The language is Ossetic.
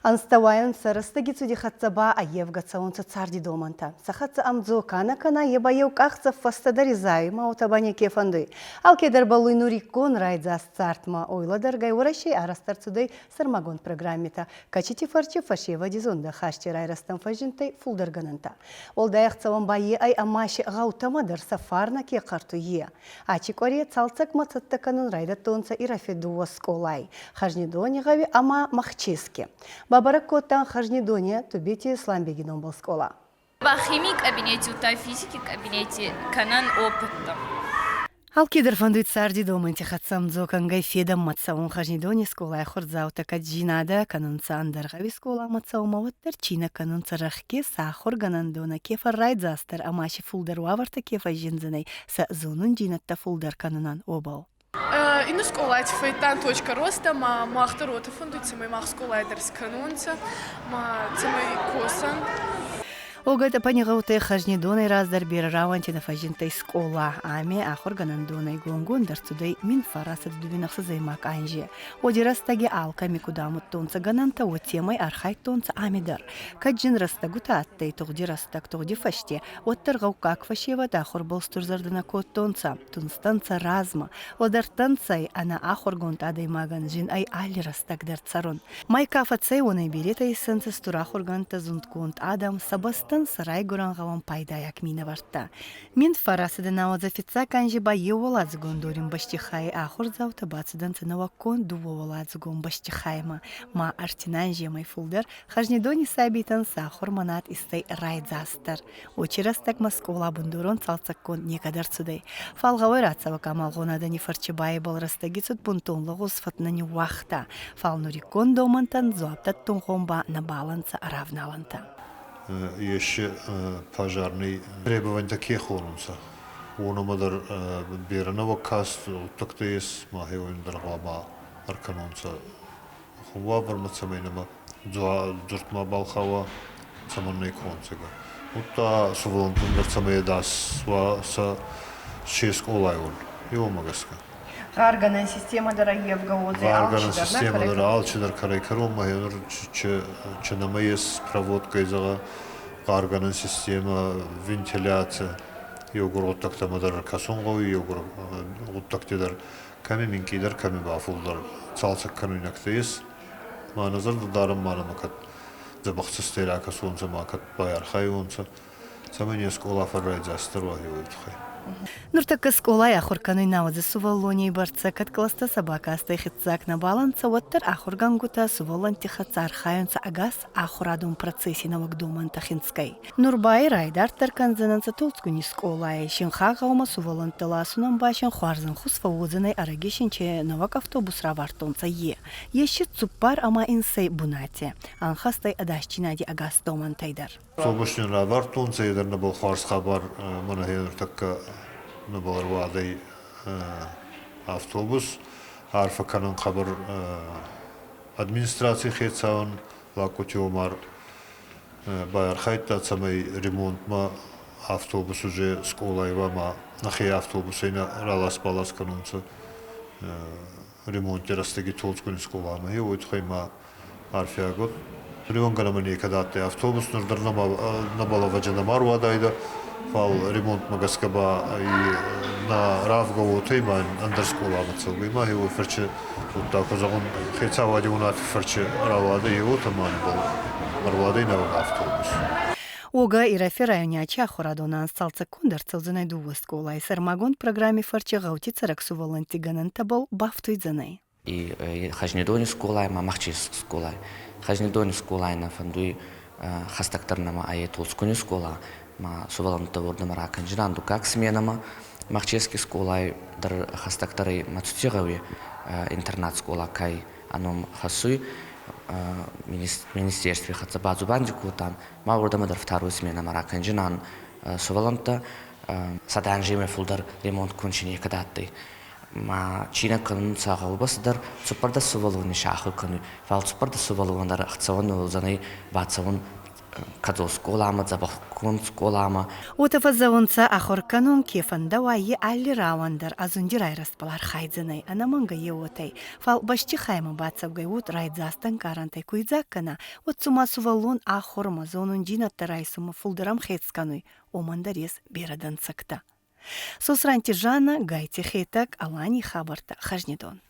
Ӕнзтӕ уайунцӕ, рӕстӕги цуди хӕццӕ ба ӕййевгӕ цӕунцӕ царди домӕнтӕ. Сӕ хӕццӕ ӕмдзо ка нӕ кӕна, е ба еу къахдзӕф фӕстӕдӕр изайуй, ма уотӕ ба неке фӕндуй. Алкедӕр бӕллуй нуриккон райдзаст цардмӕ. Уой лӕдӕргӕй Уӕрӕсей арӕзт ӕрцудӕй сӕрмагонд программитӕ, кӕцити фӕрци фӕсевӕди зундахасти райрӕзтӕн фӕззиндтӕй фулдӕр гӕнӕнтӕ. Уӕлдай ӕхцӕуӕн ба е ӕй, ӕма си гъӕутӕмӕ дӕр сӕ фарнӕ ке хъӕртуй, е. Ачи къуӕре цалцӕгмӕ цӕттӕ кӕнун райдӕдтонцӕ Ирӕфи дууӕ скъолай – Хӕзнидони гъӕуи ӕма Махчески. Бабӕрӕг кодтан Хӕзнидони Тубети Исламбеги номбӕл скъола. Ба химий кабинети, удта физики кабинети кӕнӕн опыттӕ. Алкедӕр фӕндуй царди домӕнти хӕццӕ ӕмдзо кӕнгӕй федӕнмӕ цӕун. Хӕзнидони скъолай ахурдзаутӕ кӕд зийнадӕ кӕнунцӕ ӕндӕр гъӕуи скъоламӕ цӕунмӕ, уӕддӕр чи нӕ кӕнунцӕ рӕхги сӕ ахургӕнӕндонӕ ке фӕррайдзастдӕр ӕма си фулдӕр уавӕртӕ ке фӕззиндзӕнӕй, сӕ зонундзийнӕдтӕ фулдӕр кӕнунӕн, уобӕл. Иннӕ скъолати фӕййидтан точка роста ма мах дӕр уотӕ фӕндуй, цӕмӕй мах скъолай дӕр скӕнонцӕ ма цӕмӕй косӕн. Уогӕ тъӕпӕни гъӕутӕй Хӕзнидонӕй раздӕр берӕ рауӕнти нӕ фӕззиндтӕй скъола. Ами ахургӕнӕндонӕй гонгонд ӕрцудӕй 1926 анзи. Уоди рӕстӕги алкӕми куд амудтонцӕ гӕнӕнтӕ, уотемӕй архайдтонцӕ ами дӕр. Кӕд зин рӕстӕгутӕ адтӕй тугъди рӕстӕг, тугъди фӕсте, уӕддӕр гъӕуккаг фӕсевӕд ахурбӕл стурзӕрдӕ нӕ кодтонцӕ, тунстӕнцӕ размӕ, лӕдӕрдтӕнцӕ ӕнӕ ахургонд адӕймагӕн зин ӕй алли рӕстӕг дӕр цӕрун. Май ка фӕцӕй, уонӕй беретӕ иссӕнцӕ стур ахургӕндтӕ, зундгонд адӕм, сӕ бӕстӕн сӕ райгурӕн гъӕуӕн пайдайаг минӕвӕрттӕ. Мин фӕрацудӕ науӕдзӕ фиццаг анзи ба еууӕладзугон дорин бӕстихайи ахурдзаутӕ бацудӕнцӕ нӕуӕггонд дууӕуӕладзугон бӕстихаймӕ, ма ӕртин анземӕй фулдӕр Хӕзнидони сабийтӕн сӕ ахурмӕ над иссӕй райдзастдӕр. Уоци рӕстӕгмӕ скъола бундорон цалцӕггонд некӕд ӕрцудӕй. Фал гъӕуӕй рацӕуӕг амалгъонадӕни фӕрчи ба ибӕл рӕстӕги цуд бунтон лӕгъуз фӕд нӕ ниууагъта, фал нуриккон домӕнтӕн дзуапп дӕттунгъон ба нӕбал ӕнцӕ ӕрӕвналӕнтӕ. Ес пожарный требования ке хонунцӕ, уонӕмӕ дӕр берӕ нӕуӕг каст гъуддӕгтӕ ес, ма хеуӕн дӕр гъӕуама ӕркӕнонцӕ уавӕрмӕ, цӕмӕй нӕмӕ дзурд ма балхауа, цӕмӕннӕ концега. Удта сувӕллӕнттӕн дӕр цӕмӕй ӕдас уа сӕ се скъолайон, еуомӕ гӕсгӕ. Гъаргӕнӕн системӕ дӕр ӕййевгӕ уодзӕй Гъаргӕнӕн системӕ дӕр алчидӕр кӕрӕй-кӕронмӕ нур че нӕмӕ ес проводкӕй зӕгъӕ, гъаргӕнӕн системӕ, вентиляци, еугур гъуддӕгтӕмӕ дӕр кӕсун гъӕуй, еугур гъуддӕгти дӕр кӕми минкъийдӕр, кӕми ба фулдӕр цалцӕг кӕнуйнӕгтӕ ес. Ма нӕ зӕрдӕ дарӕн ма нӕмӕ кӕд дзӕбӕх цӕстӕй ракӕсонцӕ, ма кӕд байархайуонцӕ, цӕмӕй не скъола фӕррайдзастдӕр уа еуей туххӕй. Нуртӕккӕ скъолай ахур кӕнуй науӕдзӕ сувӕллони бӕрцӕ, кӕд кълӕстӕ сӕ бакастӕй хеццаг нӕбал ӕнцӕ, уӕддӕр ахургӕнгутӕ сувӕллӕнтти хӕццӕ архайунцӕ ӕгас ахурадон процесси нӕуӕг домӕнтӕ хинцгӕй. Нур ба ӕй райдарддӕр кӕндзӕнӕнцӕ Толдзгуни скъолай. Синхаг гъӕумӕ сувӕллӕнттӕ ласунӕн ба син хуарзӕнхус фӕууодзӕнӕй ӕрӕги син че нӕуӕг автобус равардтонцӕ, е. Ес си цуппар ӕма инсӕй бунати. Ӕнхӕст ӕй ӕдасдзийнади ӕгас домӕнтӕй дӕр. Автобус нин равардтонцӕ, е дӕр нӕбал хуарз хабар мӕнӕ нуртӕккӕ нӕбал ӕруадӕй автобус. Арфӕ кӕнӕн хъӕбӕр администраций хецауӕн Лакъути Омар байархайдта, цӕмӕй ремонтмӕ автобус уже скъолай ма нӕхе автобусӕй нӕ ралас-балас кӕнунцӕ ремонти рӕстӕги Толдзгуни скъоламӕ. Уой туххӕй ма арфиаг уод. Нуриуӕнгӕ некӕд адтӕй автобус, нур дӕр нӕбал ӕвӕджа нӕма руадайдӕ, фал ремонтмӕ гӕсгӕ ба нӕ равгӕ уотӕй ма ӕндӕр скъоламӕ цӕугӕй ма уой фӕрчи удта ку зӕгъун хецауади унаффи фӕрчи рауадӕй уотӕ ма нӕбал ӕруадӕй нӕуӕг автобус. Уогӕ Ирӕфи райони ачи ахурадон анз цалцӕггонд ӕрцӕудзӕнӕй дууӕ скъолай. Сӕрмагонд программи фӕрчи гъӕути цӕрӕг сувӕллӕнтти гӕнӕнтӕбӕл бафтуйдзӕнӕй. И Хӕзнидони скъолай ма Махческий скъолай. Хӕзнидони скъолай нӕ фӕндуй хӕстӕгдӕр нӕмӕ ӕй Толдзгуни скъола, ма сувӕллӕнттӕ уордӕмӕ ракӕнджинан дуккаг сменӕмӕ. Махчески скъолай дӕр хӕстӕгдӕр ӕй Мацути гъӕуи интернат скъола кай ӕ ном хӕссуй. Министерстви хӕццӕ бадзубанди кодтан, ма уордӕмӕ дӕр второй сменӕмӕ ракӕнджинан сувӕллӕнттӕ. Сӕдӕ анземӕй фулдӕр ремонт кунчи некӕд адтӕй. Ма чи нӕ кӕнунцӕ гъӕубӕстӕ дӕр цуппӕрдӕс сувӕллони сахур кӕнуй, фал цуппӕрдӕс сувӕллон дӕр ӕхцӕуӕн уодзӕнӕй бацӕун. Кӕдзос скъоламӕ, дзӕбӕхгонд скъоламӕ. Уотӕ фӕззӕгъунцӕ, ахур кӕнун ке фӕндӕуа, е алли рауӕн дӕр ӕ зунди райрӕзтбӕл архайдзӕнӕй, ӕнӕмӕнгӕ е уотӕй. Фал бӕстихаймӕ бацӕугӕй уод райдзаст ӕнкъарӕнтӕй ку идзаг кӕна, уӕд цума сувӕллон ахурмӕ, зонундзийнӕдтӕ райсунмӕ фулдӕр ӕмхец кӕнуй, уомӕн дӕр ес берӕ дӕнцӕгтӕ. Сосранти Жаннӕ, Гайти Хетӕг, Аланий хабӕрттӕ, Хӕзнидон.